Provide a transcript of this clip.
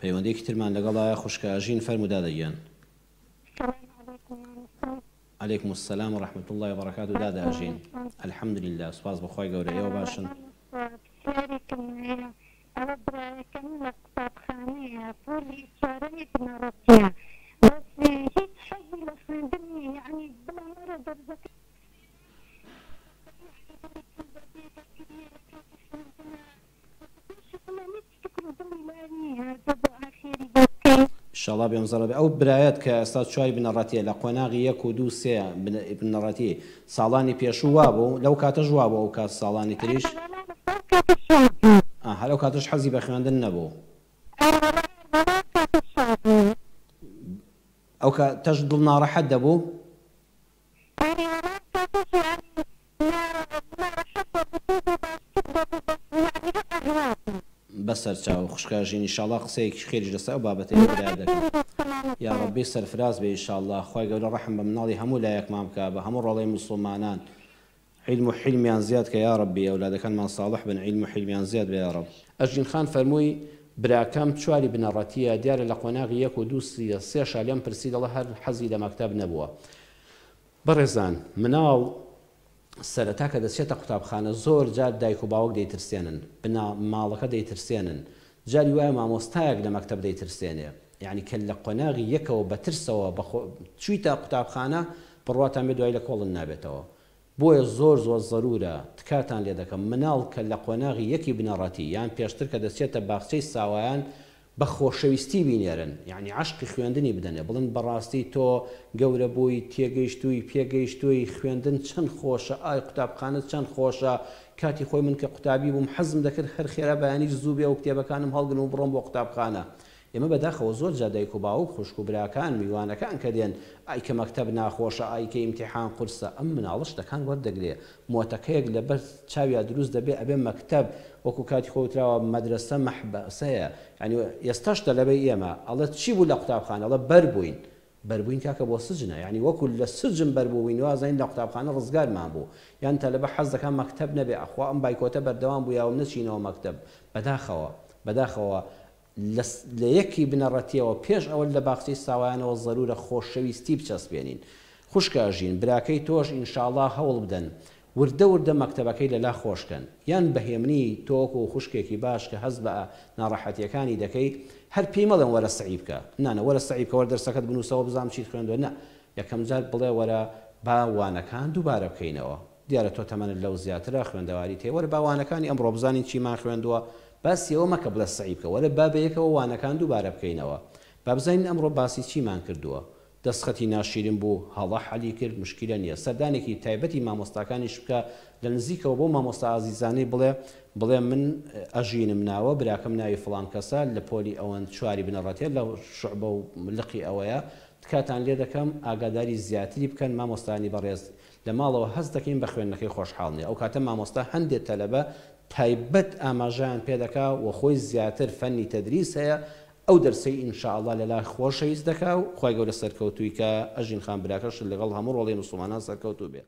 پەیوەندیەکی ترمان لەگەڵایە خوشکە ئەژین فەرموو دادە گیان. سلام علیکم مامۆستا. علیکم السلام و رحمة اللە و بەرەکاتو دادە ئەژین الحمدللە سوپاس بۆ خوای گەورە ئێوە باشن؟ مامۆستا پرسیارێکم هەیە ئەوە برایەکەم لە قوتابخانەیە پۆلی چوارەمی بنەڕەتیە بەس هیچ حەزی لە خوێندن نیە یەعنی بڵێم وەرە دەرزەکە ئیشەڵا بێم زەڕە بێ ئەو برایەت کە ئێستا چواری بنەڕەتیە لە قۆناغی یەک و دوو سێ بنەڕەتی ساڵانی پێشوو وابوو لەو کاتەش وابوو ئەو کات ساڵانی تریش هەر ئەو کاتەش حەزی بە خوێندن نەبوو ئەو کاتەش دڵ ناڕەحەت دەبوو؟ ئەرێ وەڵا کاکە ژیانی نا ناڕەحەت دەبوو تۆزێ باشتر دەبوو بەس یەعنی هەر ئەغوا بوو. بەسەر چاو خوشکە ژین ئیشاڵا قسەیەکی خێریش لەسەر ئەو بابەتەی ئەو برایە دەکەم یاڕەبی سەرفراز بێ ئیشاڵا خوای گەورە ڕەحم بە مناڵی هەموو لایەکمان بکا بە هەموو ڕۆڵەی موسڵمانان عیلم و حیلمیان زیاد کە یاڕەبی ئەولادەکانمان ساڵح بن عیلم و حیلمیان زیاد بێ یاڕەب. ئەژین خان فەرمووی براکەم چواری بنەڕەتیە دیارە لە قۆناغی یەک و دوو سێشا لێم پرسی دەڵێ هەر حەزی لە مەکتەب نەبووە بەڕێزان مناڵ سەرەتا کە دەچێتە قوتابخانە زۆر جار دایک و باوک دەیترسێنن بنا ماڵەکە دەیترسێنن جاری وایە مامۆستایەک لە مەکتەب دەیترسێنێ یانی کە لە قۆناغی یەکەوە بە ترسەوە بە خۆ چویتە قوتابخانە بڕواتان بێ دوای لە کۆڵت نابێتەوە بۆیە زۆر زۆر زەرورە تکاتان لێ دەکەم مناڵ کە لە قۆناغی یەکی بنەڕەتی یان پێشتر کە دەچێتە باخچەی ساوایان بە خۆشەویستی بینێرن یەعنی عەشقی خوێندنی بدەنێ بڵێن بەڕاستی تۆ گەورە بووی تێگەیشتووی پێگەیشتووی خوێندن چەند خۆشە ئای قوتابخانە چەند خۆشە کاتی خۆی من کە قوتابی بووم حەزم دەکرد هەر خێرا بەیانی زوو بێ و کتێبەکانم هەڵگرم و بڕۆم بۆ قوتابخانە ئێمە بەداخەوە زۆر جار دایک و باوک خوشک و براکان میوانەکان کە دێن ئای کە مەکتەب ناخۆشە ئای کە ئیمتیحان قورسە ئەم مناڵە شتەکان وەردەگرێ مۆتەکەیەک لەبەر چاویا دروست دەبێ ئەبێ مەکتەب وەکو کاتی خۆی وتراوە مەدرەسە مەحبەسەیە یانی ئێستاش تەلەبەی ئێمە ئەڵێ چی بوو لە قوتابخانە ئەڵێ بەر بووین بەر بووین کاکە بۆ سجنە یانی وەکو لە سجن بەر بووین وازانین لە قوتابخانە ڕزگارمان بوو یان تەلەبە حەز دەکا مەکتەب نەبێ ئەخوا ئەم بایکۆتە بەردەوام بوویا و نەچینەوە مەکتەب بەداخەوە بەداخەوە لە لە یەکی بنەڕەتیەوە پێش ئەوە لە باخچەی ساوایانەوە زەرورە خۆشەویستی بچەسپێنین خوشکە ئەژین براکەی تۆش ان شاءاللە هەوڵ بدەن وردە وردە مەکتەبەکەی لەلا خۆش کەن یان بە هێمنی تۆ وەکو خوشکێکی باش کە هەست بە ناڕەحەتیەکانی دەکەی هەر پێی مەڵێن وەرە سەعی بکە نا نا وەرە سەعی بکە وەرە دەرسەکەت بنوسەوە بزانم چیت خوێندوە نا یەکەم جار بڵێ وەرە با وانەکان دووبارە بکەینەوە دیارە تۆ تەمەنت لەو زیاترە خوێندەواریت هەیە وەرە با وانەکانی ئەمڕۆ بزانین چیمان خوێندووە باسی ئەوە مەکە بڵێ سەعی بکە وەرە با بەیەکەوە وانەکان دووبارە بکەینەوە با بزانین ئەمڕۆ باسی چیمان کردووە دەستخەتی ناشیرین بوو هەڵە حەلی کرد مشکیلە نیە سەردانێکی تایبەتی مامۆستاکانیش بکە لە نزیکەوە بەو مامۆستا ئازیزانەی بڵێ بڵێ من ئەژینم ناوە براکەم ناوی فڵان کەسە لە پۆلی ئەوەند چواری بنەڕەتیە لە شوعبە و لقی ئەوەیە تکاتان لێ دەکەم ئاگاداری زیاتری بکەن مامۆستایانی بەڕێز لە ماڵەوە هەست دەکەین بە خوێندنەکەی خۆشحاڵ نیە ئەو کاتە مامۆستا هەندێ تەلەبە تایبەت ئاماژەیان پێ دەکا و خۆی زیاتر فەنی تەدریس هەیە ئەو دەرسەی ان شاء اللە لەلا خۆشەویست دەکا و خوای گەورە سەرکەوتووی کا ئەژین خان براکەشت لەگەڵ هەموو ڕۆڵەی موسڵمانان سەرکەوتوو بێ.